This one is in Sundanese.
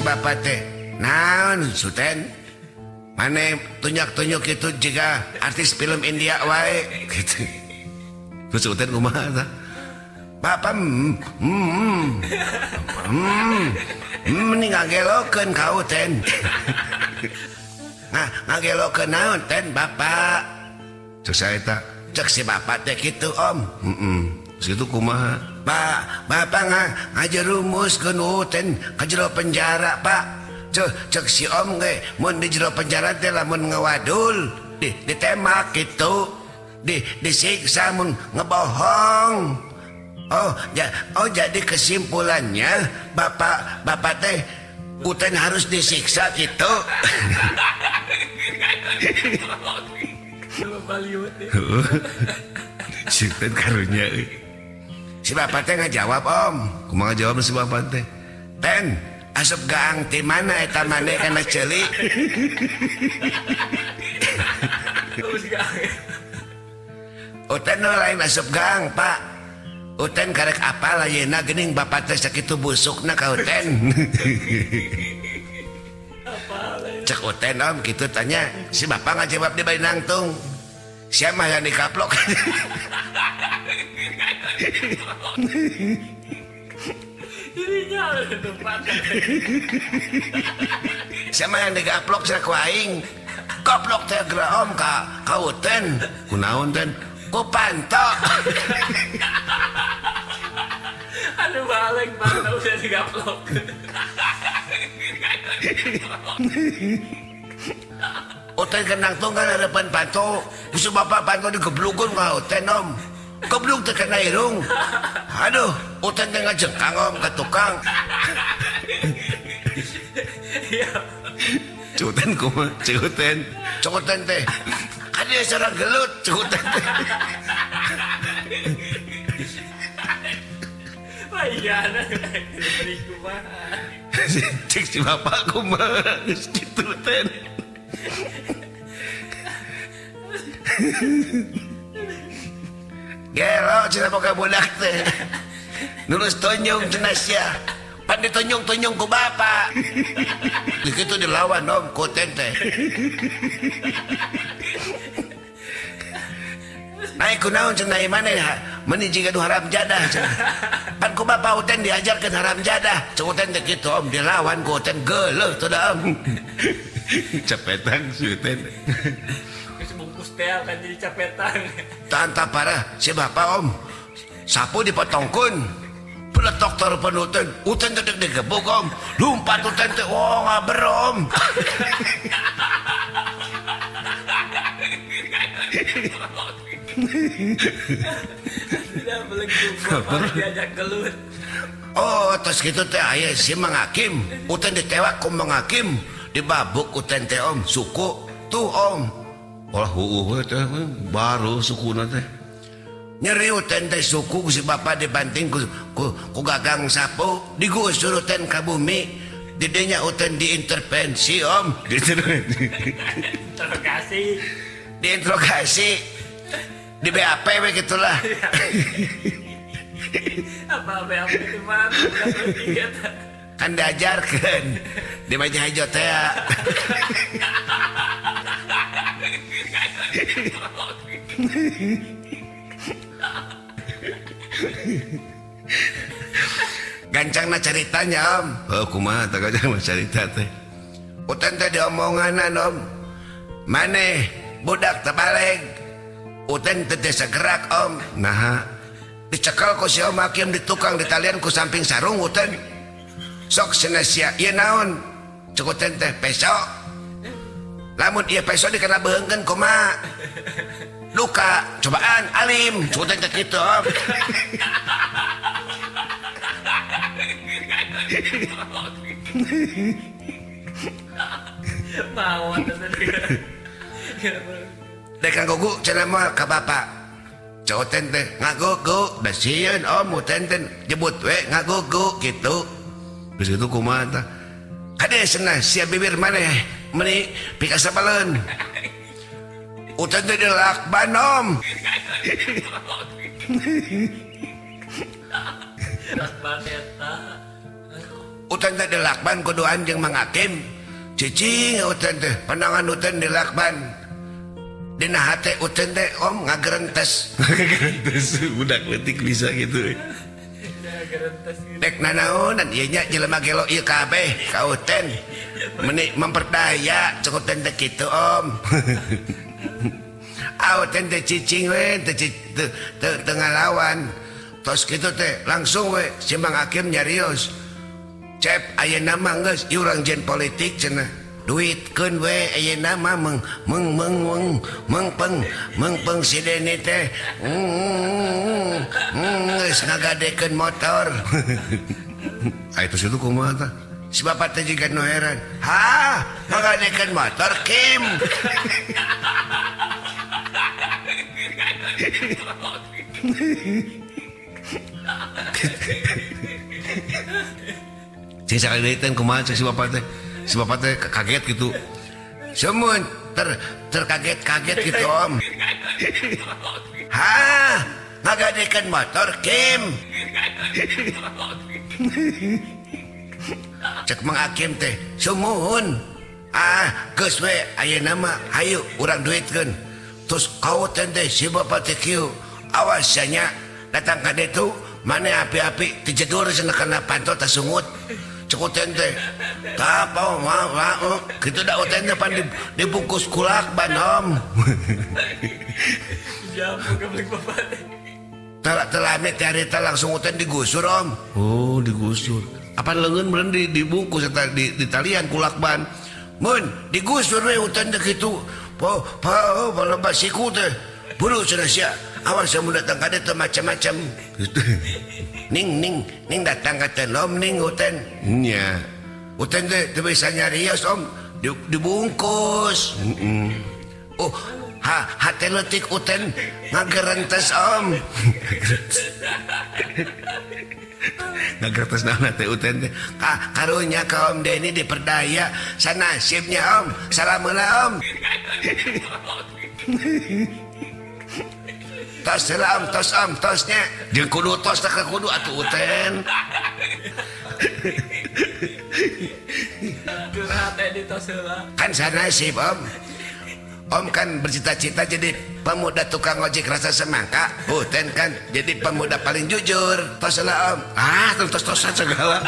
bapak teh naon Suten maneh tunjuk-tunjuk itu jika artis film India wae gitu. Terus Uten kumaha tah? Bapak mending ngagelokeun ka Uten. Nah, ngagelokeun naon ten bapak? Cek saya eta. Cek si bapak teh kitu om. Heeh. Terus itu kumaha? Pak, bapak ngajerumuskeun Uten ka jero penjara, Pak. Cek si om ge mun di jero penjara teh lamun ngawadul ditembak gitu, disiksa mun ngebohong. Oh, ya, oh jadi kesimpulannya bapak teh Uten harus disiksa gitu. Si Uten karunya. Si bapak teh ngajawab om. Kumaha jawab si bapak teh? Ten asup gaang ti mana eta maneh kana ceuli. Uten lain asup gaang, Pak. Uten karek apal ayeuna geuning bapak teh sakitu busukna ka Uten. Cek Uten om kitu tanya, si bapak ngajawab di bari nangtung. Sia mah yang dikaplok. Siapa yang digaplok sia ku aing? Goblok teh geura om ka Uten. Kunaon ten? Ku panto. Aduh balik panto udah digaplok. Uten kenang tong kan harapan panto. Ku bapak panto digeblugun ka Uten om. Goblok teh kana irung. Aduh, Uten teh ngajengkang om ka tukang. Cek Uten kumaha? Cek Uten. Cek Uten teh. Kan dia seorang gelut, cek Uten teh. Wah iya, diberi kumaha. Cek si bapak kumaha geus kitu Ten. Gelo cenah boga budak teh. Nulus tonjong cenah sia. Pan ditonjong-tonjong ku bapak. Kitu dilawan om ku Uten teh. Naik kunaon cenah maneh meuni jiga nu haram jadah cenah. Pan ku bapak Uten diajarkeun haram jadah. Cek Uten teh kitu om dilawan ku Uten geuleuh teh da om. Capetan si Uten. Kan jadi capetan. Tanta parah si bapak om. Sapu dipotongkeun. Peletok tarupan Uten. Uten teh deg digebuk om. Lumpat Uten teh wah ngaber om. Tidak belenggu diajak gelut. Oh, terus gitu teh aya si Mang Hakim. Uten ditewak ku Mang Hakim. Dibabuk Uten teh om, suku tuh om. Olah heueuh teh baru sukuna teh. Nyeri Uten teh suku ku si bapak dibanting ku gagang sapu, digusur Uten ka bumi. Didinya Uten diintervensi om. Diinterogasi. Diinterogasi. Di BAP we gitulah. Apa BAP itu mah? Kan diajarkeun di meja hejo teh. Gancangna caritanya om. Oh kumaha tah gancangna carita teh? Uten teh diomonganan om. Maneh budak teh baleg. Uten teh desa gerak om. Naha? Dicekal ku si Om Hakim di tukang ditalian ku samping sarung Uten. Sok cenah sia ieu naon? Cek Uten teh peso. Lamun ieu peso dikena beheungkeun kumaha? Luka cobaan alim cek Uten teh kitu om. Mawon dek ngagugu cenah mah ka bapak. Cek Uten teh ngagugu da sieun om Uten teh jebut we ngagugu kitu. Geus kitu kumaha tah? Kade cenah sia bibir maneh meuni pikasabaleun. Uten teh dilakban om. Uten teh dilakban kuduan jeung Mang Hakim. Cicing uten teh pandangan uten dilakban. Dina hate uten teh om ngagerentes. Ngagerentes budak leutik bisa gitu. Dek nanaonan ieu nya jelema gelo ieu kabeh ka uten. Meni memperdaya cek uten teh kitu om. Ah uten teh cicing we teh teu ngalawan. Tos kitu teh langsung we si Mang Hakim nyarios. Cep ayeuna mah geus ieu urang jen politik cenah. Duitkeun we ayeuna mah meng meng meng meng mengpeng mengpeng si Deni teh. Geus ngagadekeun motor. Aya tos itu kumaha tah? Si bapak teh jiga nu heran. Hah, ngagadekeun motor Kim. Cing sakali deui teh kumaha cek si bapak teh? Si bapak teh kaget gitu. Sumun terkaget-kaget gitu om. Hah, ngagadekeun motor Kim. Cek Mang Hakim teh, sumuhun. Ah, geus we ayeuna mah hayu urang duitkeun. Terus kau teh si bapak teh kieu. Awas nya datang ka ditu mane api-api tijedur cenah kana panto tasungut. Cek uten teh tah apa mah kitu da uten teh pan dibungkus kulak ban om. Telame teh harita langsung uten digusur om. Oh digusur. Apa leungeun meureun dibungkus eta di talian kulak ban. Mun digusur we uten teh kitu. Po po loba siku teh. Buru cenah sia. Awas mun datang ka ditu macam-macam. Ning ning ning datang ka teh om ning uten. Nya. Uten teh teu bisa nyarios om, dibungkus. Oh, ha hate leutik uten ngagerentes om. Ngagerentes naon teh uten teh? Karunya ka Om Deni diperdaya sanasibnya om. Salam heula om. Tos heula om, tos om, tosnya. Jeung kudu tos teh kudu atuh uten. Curhat di tos heula. Kan sanasib om. Om kan bercita-cita jadi pemuda tukang ojek rasa semangka. Uten kan jadi pemuda paling jujur. Tos heula om. Ah, tos-tosan segala.